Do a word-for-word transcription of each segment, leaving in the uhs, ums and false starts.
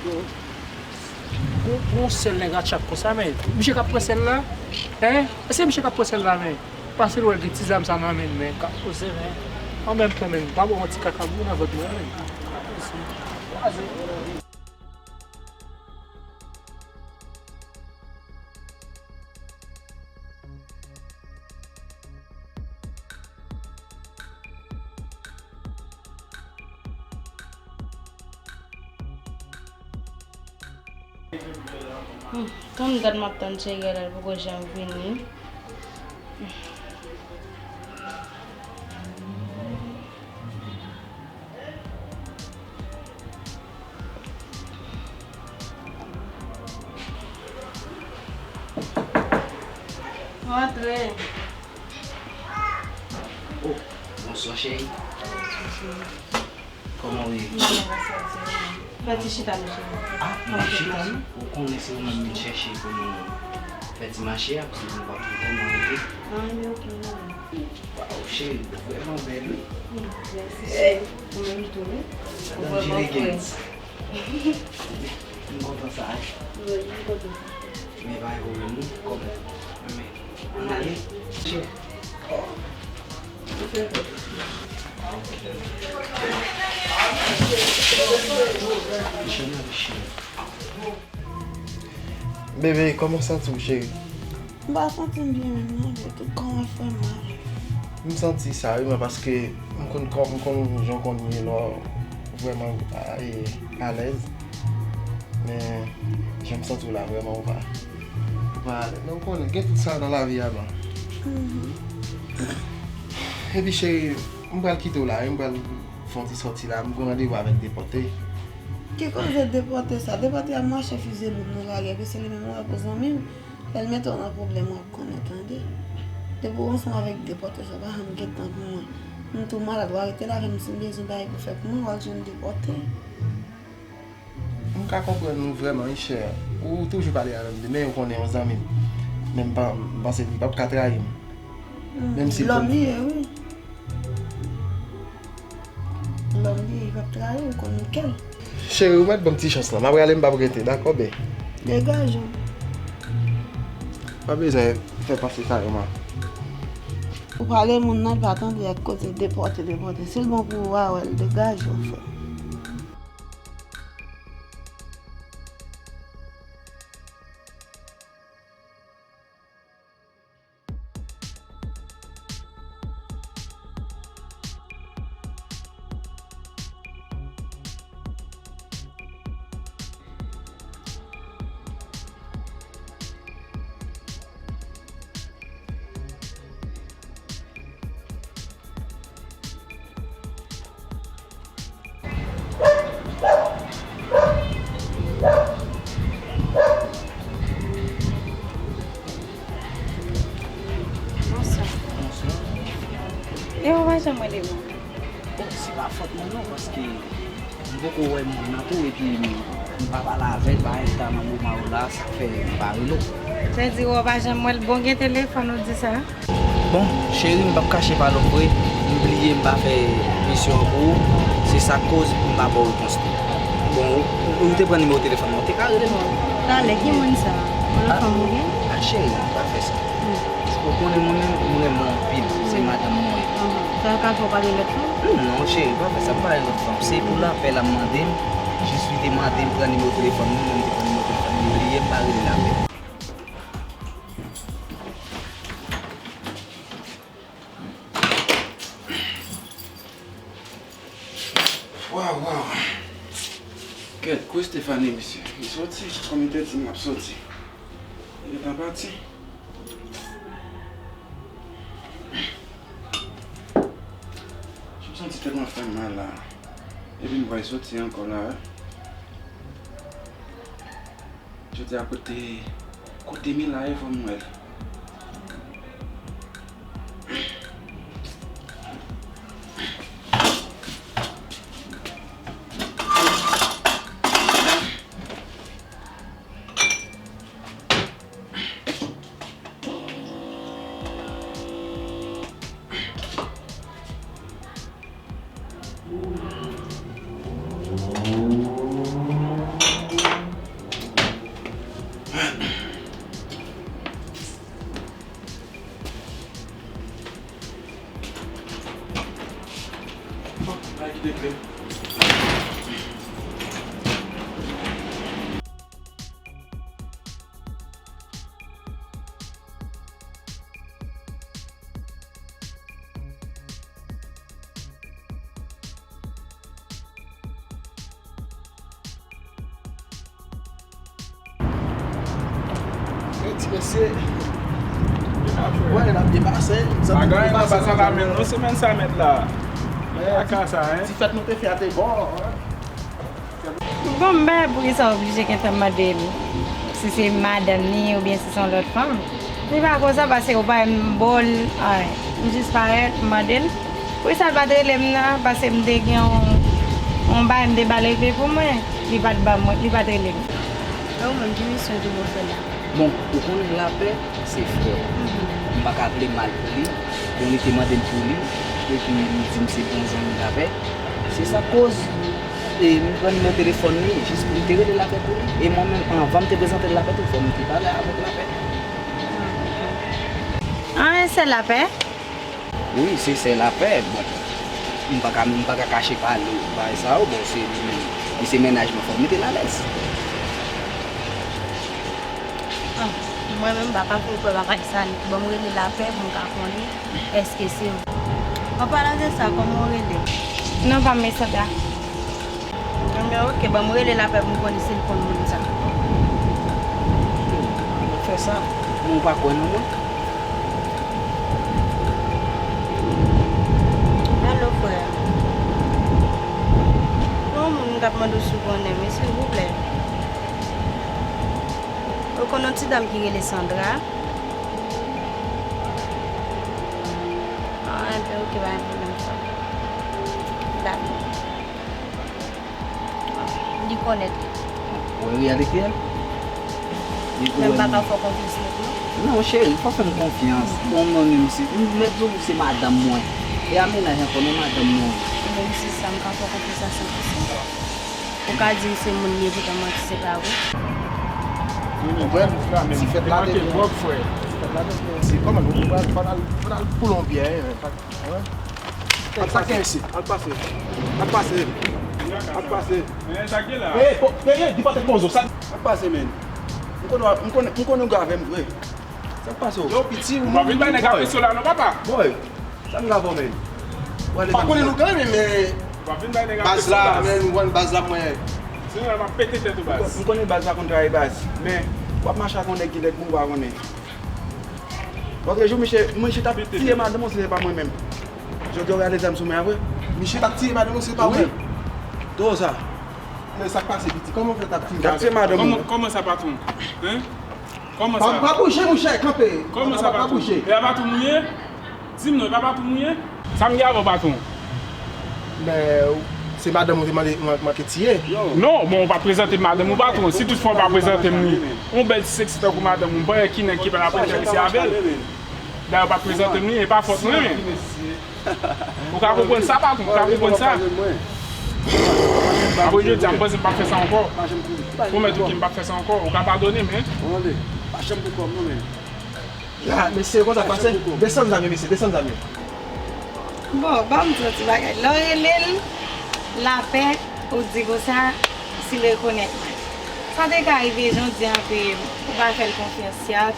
Pou, pou yon sèl nèg atchak konsa, men. Misye k ap pran sèl la? Hein? Èske misye k ap pran sèl la, men? Pase l wè l gen ti zam sa nan men l, men. K ap poze, men. An menm tan, men. Pa bon yon ti kaka moun nan vant mwen, men. K ap poze. Kwaze. Hmm, tann dat m ap tann Cheri a la, l poko janm vini. Rantre. Oh, bonswa, cheri. Kòman w ye? Fè ti chita, mesye. Ah, m ap chita, wi. Ou konnen se ou menm m vin chèche pou nou fè ti mache a, paske nou p ap twoutan nan rete. Ah, men ok, non. Waw, cheri, ou vrèman bèl, wi. Hmm, mèsi, cheri. Ou menm tou, wi. Ou vrèman frè. M kontan sa, wi. Wi, m kontan sa. Men pa gen pwoblèm, non, kòm men, ann ale. Cheri. Bebe, kòman w santi w, cheri? M pa santi m byen menm non, men tout kò mwen fè mal. M santi sa wi, mwen, paske m konn kò, m konn jan w konn ye lè w vrèman, e, alèz. Men, jan m santi w la, vrèman, ou pa, ou pa alèz. Men ou konnen, gen tout sa nan lavi a, non. Mhm. Epi, cheri, m pral kite w la, wi, m pral fè yon ti sòti la, m gen randevou avèk depòte. Ki koze depòte sa? Depòte ap mache fize bout nan lari, epi se li menm ou wè pou zanmi w. Lè l mete w nan pwoblèm, w ap konnen, tande. Depi w ansanm avèk depòte sa, w pa janm gen tan pou mwen. M tou malad, w a rete la avè m, si m bezwen bagay pou fè pou mwen, w al jwenn depòte. M ka konprann ou vrèman, wi, chè. Ou toujou pale avè m de, men ou konnen yon zanmi m. Men m pa, m panse li p ap ka trayi m. Hmm, menm si l konn. Lòm li ye, wi. Lòm li ye, li p ap trayi w, ou konn kè l. Cheri, ou mèt ban m ti chans lan. M ap rale, m p ap rete, dakò, bè? Degaje w. Pa bezwen fè panse sa yo, man. Ou pale moun nan, l pa tande ak koze depòte, depòte. Si l bon pou ou, w a wè l, degaje w, frè. Bonswa. Bonswa. E ou pa janm rele mwen? Bon, se pa fòt mwen non, paske m poko wè moun nan tou, epi m, m pa pale avè l, pa envite l nan moman yo la, sa fè m pa rele w. Sa di ou pa janm wè l, bon gen telefòn ou di sa? Bon, cheri, m p ap kache pale w vre, m bliye m pa fè misyon an pou ou, se sa k koz m pa ba w repons li. Bon, ou, ou te pran nimewo telefòn mwen, ou te ka rele m. Talè, ki moun sa? Yon lòt fanm ou gen? Ah, cheri, pa fè sa. Hmm. Ou konnen mwen menm, m renmen w anpil, se madanm mwen ye. Sa ka fè w pale lòt fanm? Non, cheri, pa fè sa, m pa gen lòt fanm. Se pou lapèl la m mande m, jis li te mande m pran nimewo telefòn mwen, mwen m te pran nimewo telefòn li, m bliye m pa rele l avè l. Waw, waw. Kèt, kote Stephanie, mesye? Li soti? Konbyen tè di m ap soti? Li gentan pati? M santi tèt mwen fè m mal la. Epi m wè l soti ankò la, wi. Jodi a kote, kote Mila ye, fò m wè l. Se, wè, n ap depase, sa te depase, sa la menm, non, semèn sa mèt la. Kaka sa, hein? Ti fèt nou te fè a te bon, hein? Bon, m pa wè poukisa w oblije gentan mande l si se madanm ni oubyen si se yon lòt fanm. Li pa konsa, pase ou pa wè m ba l anyen. M jis parèt, m mande l. Poukisa l pa t rele m nan? Pase m te gen yon, yon bagay m te ba l regle pou mwen. Li pa t ban mwen, li pa t rele m. E ou menm, ki misyon ke w fè la? Bon, ou konnen Lapè se frè m. M pa ka vle mal pou li. Bon, li te mande m pou li, epi li di m se bon zanmi Lapè. Se sa k koz, e, m pran nimewo telefòn li, jis pou m te rele Lapè pou li. E mwen menm, anvan m te prezante l Lapè tou, fò m te pale avèk Lapè. Ah, e sè Lapè? Wi, se sè Lapè. Bon, m pa ka, m pa ka kache pale bagay sa yo. Bon, se li menm, li se mennaj mwen, fò m mete l alèz. Ah, mwen menm, m pa ka fin kwè bagay sa, li ban m rele Lapè pou m ka konnen èske se ou. An palan de sa, kòman w rele? Non pa m, e Sandra. Ebyen, oke, ban m rele Lapè pou m konnen si l konn moun sa. Fè sa, men ou pa kwè nan mwen. Alo, frè. Yon moun m t ap mande w si w konnen m, silvouplè. Ou konn yon ti dam ki rele Sandra? Ah, enben, oke, pa gen pwoblèm, frè. Dakò. Li konèt li. Ou wè reyalite a? Men m pa ka fè w konfyans nèt, non. Non, cheri, fò fè m konfyans. Bon, mwen menm, se, m mèt di w, se madanm mwen. E a mennaj ankò, non, madanm mwen. Menm si sa, m ka fè w konfyans a san pou san. Ou ka di m se moun li ye, poutan manti, se pa vre. Ou konprann? Ti fèt la te bon. Ti fèt la te bon. Se kòman nou, nou pral, fò n al, fò n al koule yon byè, hein, pa, hein? Al pase, al pase. Al pase. Al pase. Men sa k gen la? Ey, po, ey, ey, di pa tèt pozo, sa. Al pase, men. M konnen, m konnen, m konnen w gen avè m vre. Sa k pase w? Yo, piti, ou pa vin bay nèg apresyon la non, papa. Boy, sa m gen avè w, men? Pa konnen nou kanmenm, men. Ou pa vin bay nèg apresyon la, men, ou konn baz la mwen. Sinon, m ap pete tèt ou, baz. M konnen baz la konn travay, baz. Men, w ap mache ak yon nèg ki nèg mwen ou pa konnen. Lòt jou, misye, misye t ap tiye madanm ou, se pa mwen menm. Jodi a, w gade zam sou men a vre. Misye t ap tiye madanm ou, se pa mwen. Wi. Dòza. Men sa k pase, piti? Kòman w fè t ap tiye madanm ou? Kòman, kòman sa, patwon? Hein? Kòman sa? Pa, pa bouje, monchè, kanpe. Kòman sa, patwon? Pa bouje. E a patwon ou ye? Di m non, e pa patwon ou ye? Sa m gen avè w, patwon? Men, se madanm ou te mande, man-, manke tiye. Non, bon, ou pa prezante m madanm ou, patwon. Si toutfwa ou pa prezante m ni, yon bèl ti seksi tankou madanm ou, m pa wè ki nèg ki pa t ap enterese avè l. Dayè, ou pa prezante m ni, e pa fòt mwen. Ou ka konprann sa, patwon, ou ka konprann sa. Apre jodi a, m panse m p ap fè sa ankò. Pwomèt ou ke m p ap fè sa ankò. Ou ka padone m, men. Ya, mesye, konsa k pase. Desann zam yo, mesye, desann zam yo. Bon, ban m di yon ti bagay. Lè w rele l Lapè, ou di konsa, si l rekonèt mwen. Sa te ka rive, jan w di an ke ou pa fè l konfyans, sa,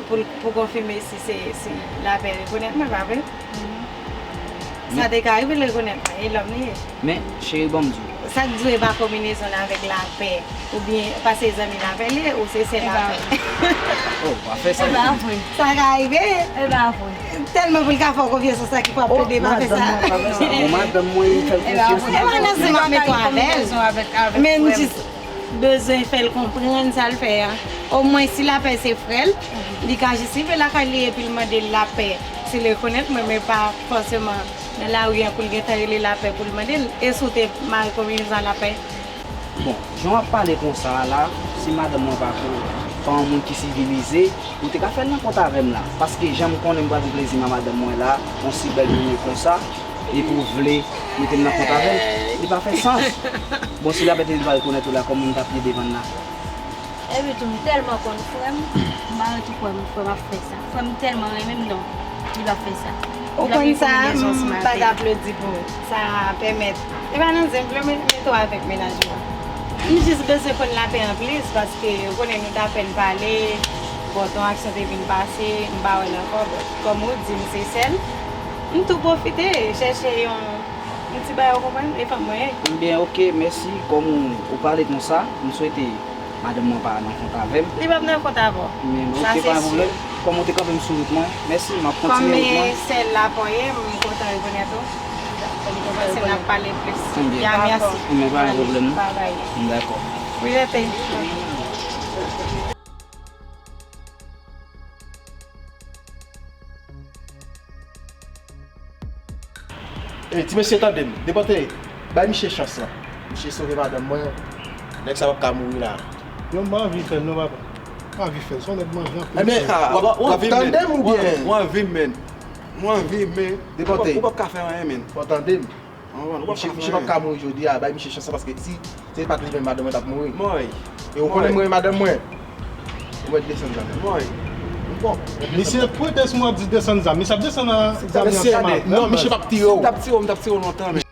pou, pou konfime si se, si Lapè rekonèt mwen, pa vre? Sa te ka rive l rekonèt mwen, e lòm li ye. Men, cheri, ban m di w. Sa k di w e pa konbinezon l avèk Lapè, oubyen pa se zanmi Lapè li ye, ou se sè Lapè? Oh, pa fè sa. E pa vre. Sa ka rive. E pa vre. Tèlman pou l ka fè w konfyans, sa ki fè w ap plede pa fè sa. Bon, madanm mwen, m fè l konfyans. E pa nan zen m ap met w avè l. Men m jis bezwen fè l konprann sa l fè a. Omwen, si Lapè se frè l, li ka jis rive lakay li epi l mande Lapè si l rekonèt mwen, men pa fòseman nan lari an pou l gentan rele Lapè pou l mande l. E si w te mare konbinezon a Lapè? Bon, jan w ap pale konsa a la, si madanm mwen pa ko, pa yon moun ki sivilize, ou te ka fè l nan kont avè m la. Paske jan m konnen m pral fè plezi a madanm mwen la, yon si bèl jounen konsa, epi w vle mete m nan kont avè l, li pa fè sans. Bon, si Lapè te di l pa rekonèt ou la, kòman m t ap ye devan l la? Epi tou, m tèlman konn frè m, m pa ret tou kwè m, frè m ap fè sa. Frè m tèlman renmen m, non, li p ap fè sa. Ou konn sa, m pa t aplodi pou ou. Sa pèmèt. E pa nan zen m vle mete w avèk mennaj ou a. M jis bezwen konn Lapè an plis, paske ou konnen nou t apèn pale, bon, ton aksyon te vin pase, m pa wè l ankò, bon, kòm ou di m se sè l, m tou pwofite chèche yon, yon ti bagay, ou konprann, e fanm mwen ye. Ebyen, oke, mèsi. Kòm ou, ou pale konsa, m swete Madanm mwen pa nan kont avè m. Li p ap nan kont avè w. Men ok, pa gen pwoblèm. Kòm ou te kanpe m sou wout mwen, mèsi, m ap kontinye wout mwen. Kòm se la pa w ye, m kontan rekonèt ou. Mwen panse n ap pale plis. Ya, mèsi. Men pa gen pwoblèm non. Dakò. Wi, rete. Ey, ti mesye, tande m. Depòte, bay misye chans lan. Misye sove madanm mwen. Nèg sa p ap ka mouri la. Yo, m pa anvi fè l non, papa. M pa anvi fè l. Se yon nèg manje anpil. Ebyen, w ap tande m oubyen? Mwen anvi, men. Mwen anvi, men. Depòte. Ou p ap ka fè anyen, men. Fò w tande m. Misye p ap ka mouri jodi a, bay misye chans lan, paske si se pa t li menm, madanm mwen t ap mouri. Mòy. E ou konnen m renmen madanm mwen. Ou mèt desann zam nan. Mòy. Bon. Misye, poutèt ou ap di desann zam, misye ap desann zam nan. Non, misye p ap tire w. Si l t ap tire w, m t ap tire w lontan, men.